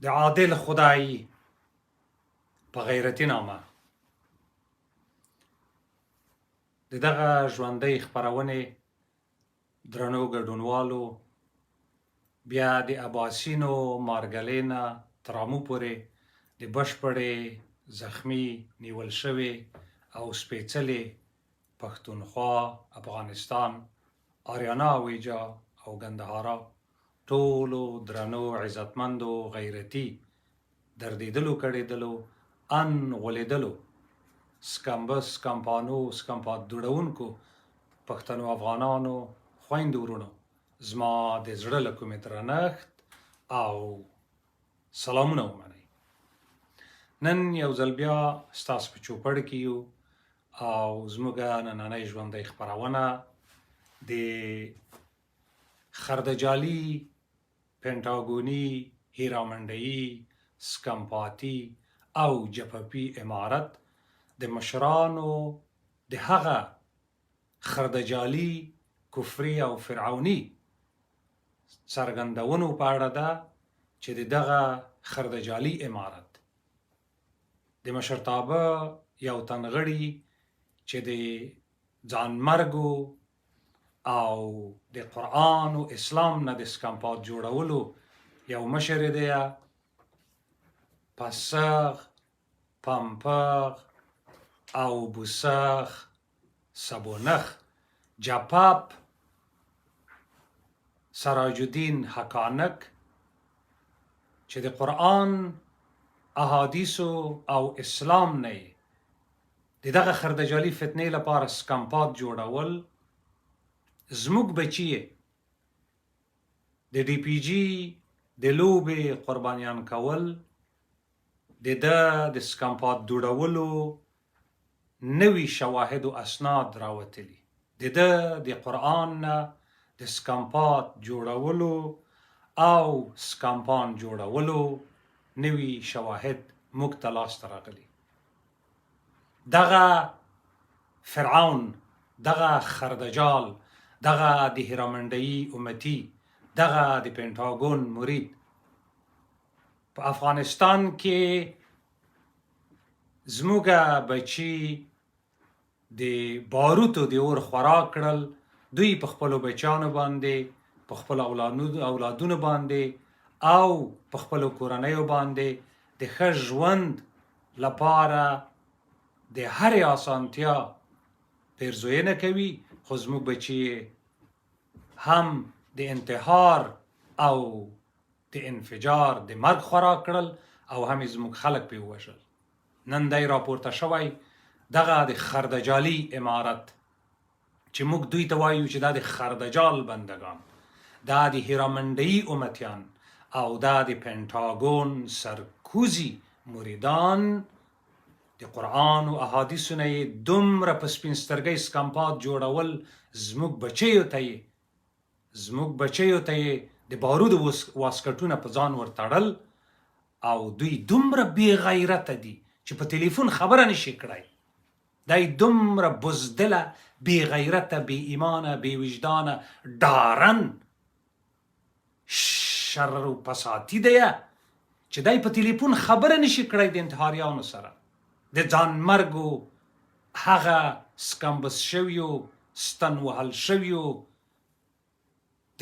د عادل خدای په غیرتی نامه د دغه ژوندۍ خپرونې درنو ګډونوالو، بیا د اباسینو مارګلې نه ترامو پورې د بشپړې زخمي نیول شوې او سپېڅلې پښتونخوا، افغانستان، آریانا اویجا او ګندهارا ټولو درنو عزتمندو غیرتي دردیدلو کړیدلو ان غولیدلو سکمبس سکمپانو سکمپات دوړونکو پښتنو افغانانو خویندو وروڼو زما د زړه له کومې درنښت او سلامونه ومنئ. نن یو ځل بیا ستاسو په چوپړ کې یو او زموږ نننۍ ژوندۍ خپرونه د خردجالي، پنټاګوني، هیرامنډيي، سکمپاتي او جپپي امارت د مشرانو د هغه خردجالي، کفري او فرعوني څرګندونو په اړه ده چې د دغه خردجالي امارت د مشرتابه یو تن غړي چې د ځانمرګو او د قرآن او اسلام نه د سکمپات جوړولو یو مشر دی، پسغ، پمپغ او بوسخ، سبونخ، جپپ، سراج الدین حقانک چې د قرآن، احادیثو او اسلام نه یې د دغه خردجالي فتنې لپاره سکمپات جوړول، زموږ بچي یې د ډي پي جي د لوبې قربانیان کول، د ده د سکمپات دوړولو نوي شواهد و اسناد راوتلي، د ده د قرآن نه د سکمپات جوړولو او سکمپان جوړولو نوي شواهد موږ ته لاسته راغلي. دغه فرعون، دغه خردجال، دغه د هیرامنډيي امتي، دغه د پنټاګون مرید په افغانستان کې زموږ بچي د باروتو د اور خوراک کړل. دوی په خپلو بچیانو باندې، په خپلو اولادونو باندې او په خپلو کورنیو باندې د ښه ژوند لپاره د هرې اسانتیا پیرزوینه کوي، خو زموږ بچي هم د انتحار او د انفجار د مرګ خوراک کړل او هم یې زموږ خلک پرې ووژل. نن دی راپورته شوی دغه د خردجالي امارت چې موږ دوی ته وایو چې دا د خردجال بندګان، دا د هیرامنډيي امتیان او دا د پنټاګون سرکوزي مریدان، د قرآن او احادیثو نه یې دومره په سپین سترګۍ سکمپات جوړول، زموږ بچیو ته یې زموږ بچیو ته یې د بارودو واسکټونه په ځان ور تړل او دوی دومره بې غیرته دي چې په تلیفون خبره نشي کړای. دی دومره بزدله، بې غیرته، بې ایمانه، بې وجدانه، ډارن، شر او پساتي دی چې دی په تلیفون خبره نشي کړای د انتحاریانو سره، د ځانمرګو هغه سکمبس شویو، ستن وهل شویو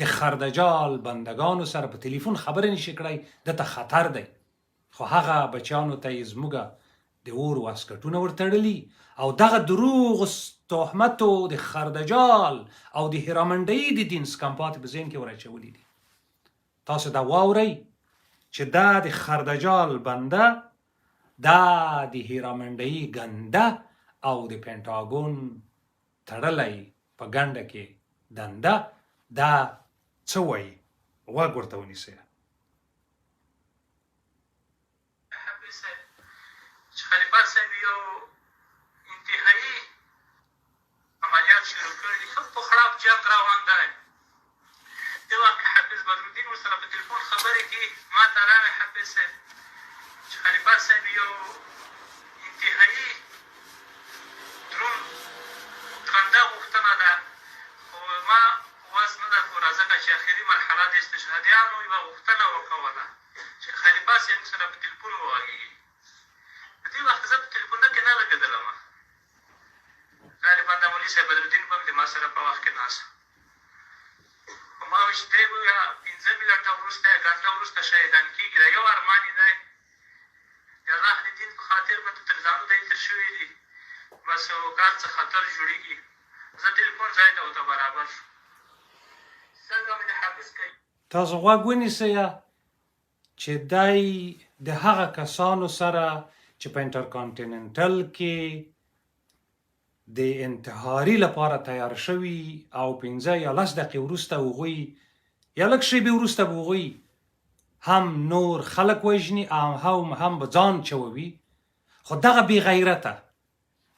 د خردجال بندګانو سره په تلیفون خبره نشي کړای، ده ته خطر دی. خو هغه بچیانو ته یې زموږ د اور واسکټونه ورتړلي او دغه دروغ تهمتو د خردجال او د هیرامنډۍ د دین سکمپات په ذهن کې ور اچولي دي. تاسو دا واورئ چې دا د خردجال بنده، دا د هیرامنډۍ ګنده او د پنټاګون تړلی په ګنډه کې دنده، دا څه وایي؟ غوږ ورته ونیسئ. حفیظ صاحب چې خلیفه صاحب یو انتهایی عملیات شروع کړي دي، ښه په خړاب جنګ روان دی. دې وخت کې حافظ بدرالدین ورسره په تلیفون خبرې کوي، ما ته راغی حافظ صاحب چې خلیفه صاحب یو انتهایی دروند درنده غوښتنه ده، خو ما وس نه ده پوره، ځکه چې اخري مرحله د استشهادیانو یوه غوښتنه وکوله چې خلیفه صاحب. ګنټه وروسته شهیدان کیږي، دا یو ارمان یې دی. د الله د دین په خاطر باندې تر ځانو دی تر شوي دي، بس کار څه خطر جوړیږي. زه تلیفون ځای ته ورته برابر شو. څنګه مې د حافظ کوي. تاسو غوږ ونیسئ چې دی د هغه کسانو سره چې په انټرکانټیننټل کې د انتحاري لپاره تیار شوي او 5 یا 10 دقیقې وروسته هغوی یا لږ شېبې وروسته به هغوی هم نور خلک وژني او هم به ځان چووي، خو دغه بې غیرته،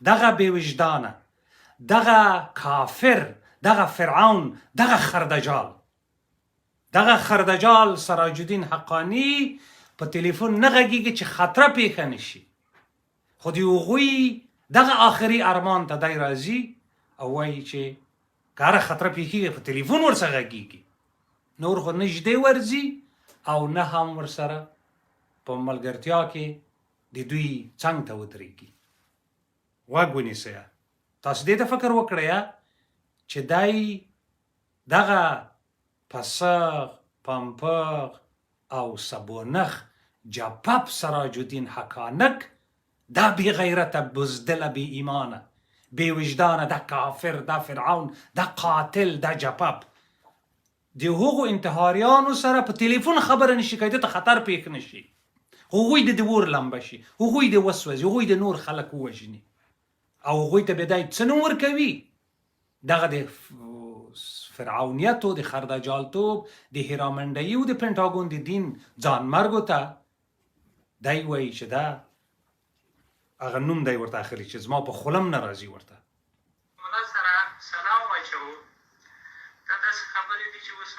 دغه بې وجدانه، دغه کافر، دغه فرعون، دغه خردجال، دغه خردجال سراج الدین حقانی په تلیفون نه غږیږي چې خطره پیښه نشي، خو د هغوی دغه آخري ارمان ته دی راځي او وایي چې که هره خطره پیښیږي په تلیفون ورڅخه غږیږي، نور خو نږدې ورځي او نه هم ورسره په ملګرتیا کې د دوی څنګ ته ودرېږي. غوږ ونیسئ، تاسو دې ته فکر وکړئ چې دی دغه پسغ، پمپغ او سبونخ جپپ سراج الدین حقانک دا بې غیرته، بزدله، بې ایمانه، بې وجدانه، دا کافر، دا فرعون، دا قاتل، دا جپپ د هغو انتحاریانو سره په تلیفون خبره نشي کوي، ته خطر پیښ نشي، هغوی د اور لمبه شي، هغوی د وسوځي، هغوی د نور خلک ووژني او هغوی ته بیا دی څه نوم ورکوي؟ دغه د فرعونیتو، د خردجالتوب، د هیرامنډیو، د پنټاګون د دین ځانمرګو ته دی وایي چې دا هغه نوم دی ورته اخلي چې زما په خولم نه راځي ورته. ملا سره سلام واچوو، دا داسې خبرې دي چې اوس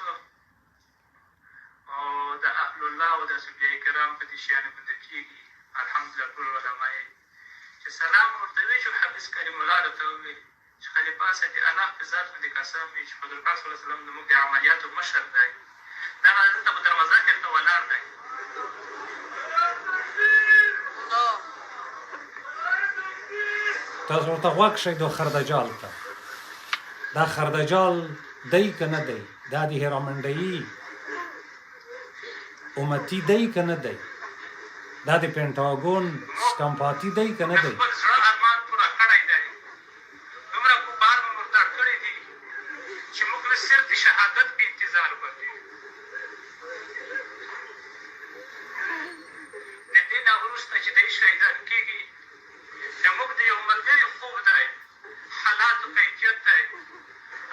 او د اهل الله او د صوفیاء کرام په دې شیانو باندې کېږي. الحمدلله ټول علما یې چې سلام ورته وي چې حافظ کریم الله راته وویل چې خلیفه صاحب د الله په ذات باندې قسم وي چې حضور پاک صلی الله علیه وسلم زموږ د عملیاتو مشر دی، دغه دلته په دروازه کې راته ولاړ دی. تاسو ورته غوږ شئ دو خردجال ته، دا خردجال دی که نه دی؟ دا د هیرامنډیي امتی دی که نه دی؟ دا د پنټاګون سکمپاتی دی که نه دی؟ خپل زړه ارمان پوره کړی دی، دومره کوپار مو مردار کړي دي چې موږ نه صرف د شهادت په انتظار باندې یو. د دې نه وروسته چې دی شهیدان کېږي، زموږ د یو ملګري خوب دی، حالاتو کیفیت دی،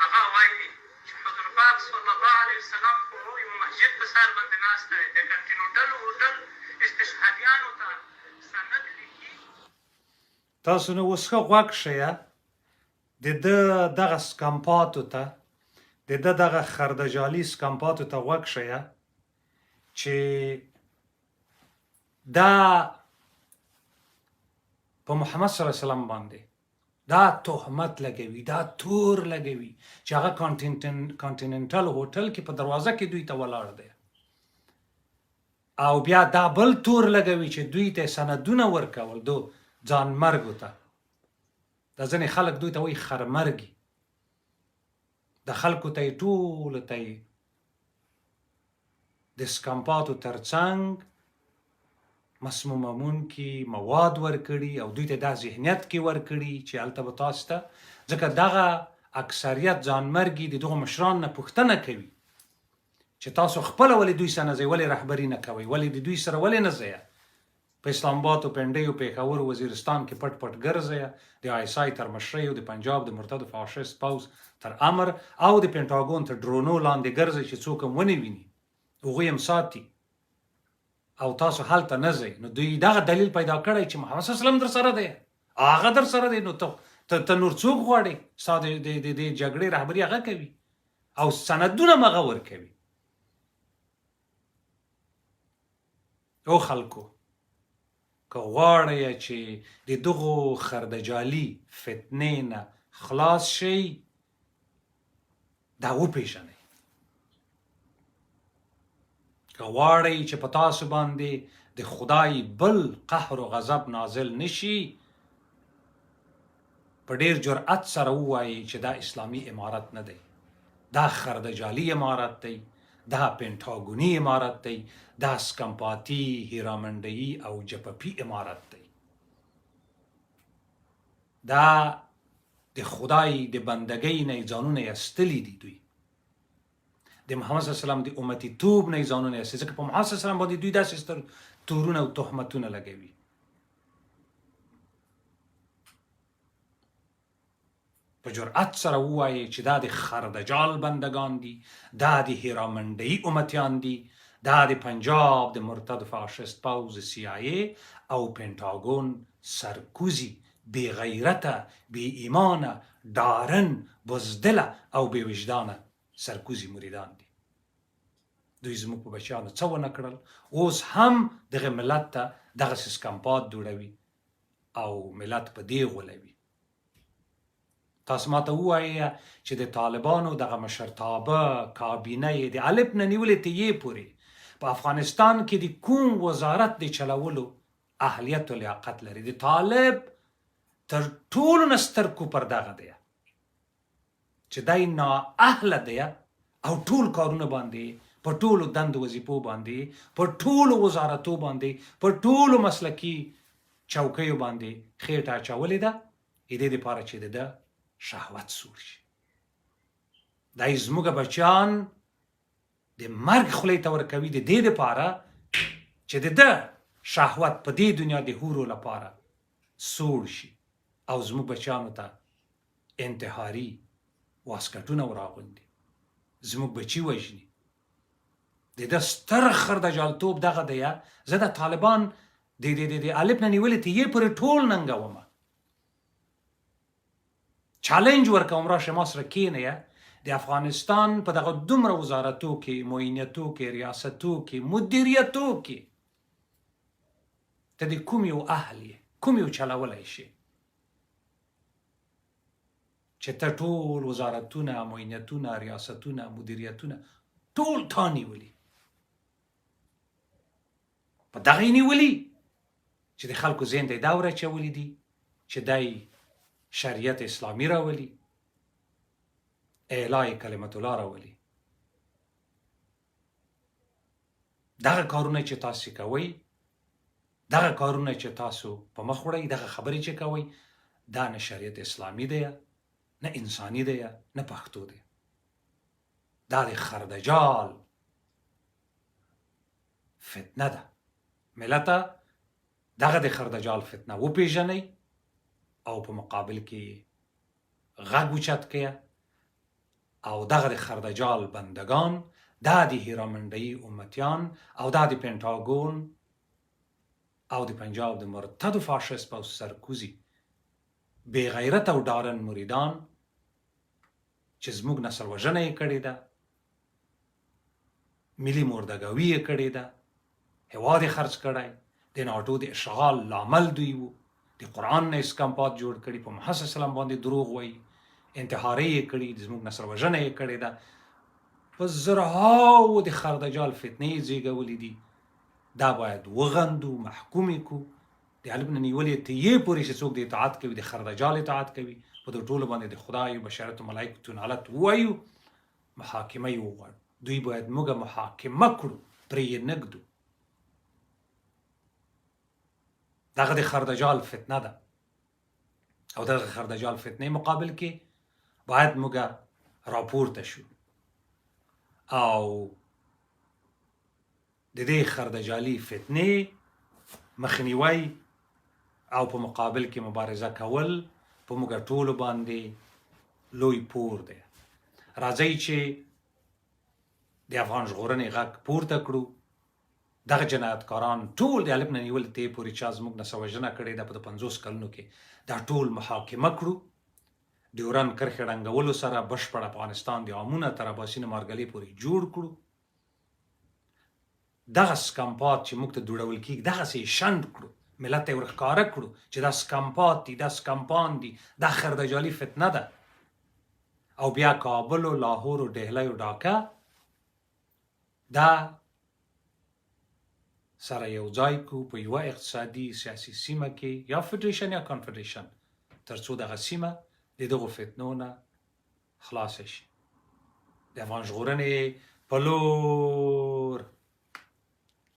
هغه وایي چې حضور پاک صلی الله علیه وسلم په یو مسجد په سر باندې ناست دی، د کنټینوټل هوټل استشهادیانو ته سند لیکي. تاسو نو اوس ښه غوږ شئ د ده دغه سکمپاتو ته، د ده دغه خردجالي سکمپاتو ته غوږ شئ چې دا په محمد صلی الله علیه وسلم باندې دا تهمت لګوي، دا تور لګوي چې هغه کانټیننټل هوټل کې په دروازه کې دوی ته ولاړ دی، او بیا دا بل تور لګوي چې دوی ته سندونه ورکول دو ځانمرګو ته. دا ځینې خلک دوی ته وایي خرمرګي، د خلکو ته یې ټولو ته یې د سکمپاتو ترڅنګ مسمومونکي مواد ورکړي او دوی ته دا ذهنیت کې ورکړي چې هلته به تاسو ته، ځکه دغه اکثریت ځانمرګي د دغو مشران نه پوښتنه کوي چې تاسو خپله ولې دوی سره نه ځئ، ولې رهبري نه کوئ، ولې د دوی سره ولې نه ځئ، په اسلام آباد، پنډیو، پېښور، وزیرستان کې پټ پټ ګرځئ، د آی اس آی تر مشرۍ او د پنجاب د مرتد فاشست پوځ تر امر او د پنټاګون تر ډرونو لاندې ګرځئ چې څوک هم ونه ویني، هغوی هم ساتي او تاسو هلته نه ځئ. نو دوی دغه دلیل پیدا کړی چې محمد صلی الله علیه وسلم در سره دی، هغه در سره دی، نو ته نور څوک غواړې؟ ستا د دې جګړې رهبري هغه کوي او سندونه هم هغه ورکوي. او خلکو که غواړئ چې د دغو خردجالي فتنې نه خلاص شئ، دا وپېژنئ. که غواړئ چې په تاسو باندې د خدای بل قهر و غضب نازل نشي، په ډیر جرأت سره ووایئ چې دا اسلامي امارت نه دی، دا خردجالي امارت دی، دا پنټاګوني امارت دی، دا سکمپاتي، هیرامنډيي او جپپي امارت دی. دا د خدای د بندګۍ نه ځانونه ایستلي دي. دوی د محمد صلی الله علیه وسلم د امتي توب نه ځانونه ایستلي، ځکه په محمد صلی الله علیه وسلم باندې دوی داسې ستر تورونه او تهمتونه لګوي. په جرأت سره ووایې چې دا د خردجال بندګان دي، دا د هیرامنډيي امتیان دي، دا د پنجاب د مرتد فاشست پوځ سي آی ای او پنټاګون سرکوزي، بې غیرته، بې ایمانه، ډارن، بزدله او بې وجدانه سرکوزي مریدان دي. دوی زموږ په بچیانو څه ونه کړل، اوس هم دغه ملت ته دغسې سکمپات جوړوي او ملت په دې غولوي. تاسو ماته ووایئ چې د طالبانو دغه مشرتابه کابینه یې د الف نه نیولې تر یې پورې په افغانستان کې د کوم وزارت د چلولو اهلیت او لیاقت لري؟ د طالب تر ټولو نه ستر کوپر دغه دی چې دی نااهله دی او ټول کارونه باندې، په ټولو دندو وظیفو باندې، په ټولو وزارتو باندې، په ټولو مسلکي چوکیو باندې خېټه اچولې ده، د دې لپاره چې د ده شهوت سوړ شي. دی زموږ بچیان د مرګ خولې ته ورکوي، د دې لپاره چې د ده شهوت په دې دنیا د حورو لپاره سوړ شي او زموږ بچیانو ته انتحاري واسکټونه وراغوندي، زموږ بچي وژني. د ده ستر خردجالتوب دغه دی. زه د طالبان د د د الف نه نیولې ته یې پورې ټول ننګوم، چالنج ورکوم، راشه ما سره کینه، د افغانستان په دغه دومره وزارتو کې، معینیتو کې، ریاستو کې، مدیریتو کې ته د کوم یو اهل یې، کوم یو چلولی شي چې ته ټول وزارتونه، معینیتونه، ریاستونه، مدیریتونه ټول تا نیولي، په دغه یې نیولي چې د خلکو ذهن ته یې دا ور اچولي دي چې دی شریعت اسلامي راولي، اعلی کلمت الله راولي. دغه کارونه چې تاسو کوئ، دغه کارونه چې تاسو په مخ وړئ، دغه خبرې چې کوئ، دا نه شریعت اسلامي دی، نه انساني دی، نه پښتو دی. دا د خردجال فتنه ده. ملته دغه د خردجال فتنه وپیژنئ او په مقابل کې غږ اوچت کړئ او دغه د خردجال بندگان، دا د هیرامنډيي امتیان او دا د پنټاګون او د پنجاب د مرتدو فاشست او سرکوزي بې غیرت او ډارن مریدان چې زموږ نسل وژنه یې کړې ده، ملي مردګاوي یې کړې ده، هېواد یې خرڅ کړی، د ناټو د اشغال لامل دوی وو، د قرآن نه یې سکمپات جوړ کړي، په محمد صلی الله علیه وسلم باندې دروغ وایي، انتحارۍ یې کړي، د زموږ نسل وژنه یې کړې ده، په زرهاوو د خردجال فتنې یې زیږولې دي. دا باید وغندو، محکوم یې کړو. د الف نه نیولې تر یې پورې چې څوک د اطاعت کوي، د خردجال اطاعت کوي، په دې ټولو باندې د خدای او بشریت او ملایکو نالت ووایو، محاکمه یې وغواړو. دوی باید موږ محاکمه کړو، پرې یې نه ږدو. دغه د خردجال فتنه ده او دغه خردجال فتنې مقابل کې باید موږ راپورته شو او د دې خردجالي فتنې مخنیوی او په مقابل کې مبارزه کول په موږ ټولو باندې لوی پور دی. راځئ چې د افغان ژغورنې غږ پورته کړو. دغه جنایتکاران ټول د الف نه نیولې تې پورې چا زموږ نسل وژنه کړې ده په 50 کلونو کې، دا ټول محاکمه کړو. ډیورن کرښې ړنګولو سره بشپړ افغانستان د آمونه تر اباسین مارګلې پورې جوړ کړو. دغه سکمپات چې موږ ته دوړول کیږي دغسې یې شنډ کړو، ملت ته یې ورښکاره کړو چې دا سکمپات دي، دا سکمپان دي، دا خردجالي فتنه ده. او بیا کابل او لاهور او ډهلی او ډاکه دا سره یو ځای کو په یوه اقتصادي سیاسي سیمه کې، یا فدریشن یا کانفدریشن، ترڅو دغه سیمه د دغو فتنو نه خلاصه شي. د افغان ژغورنې په لوی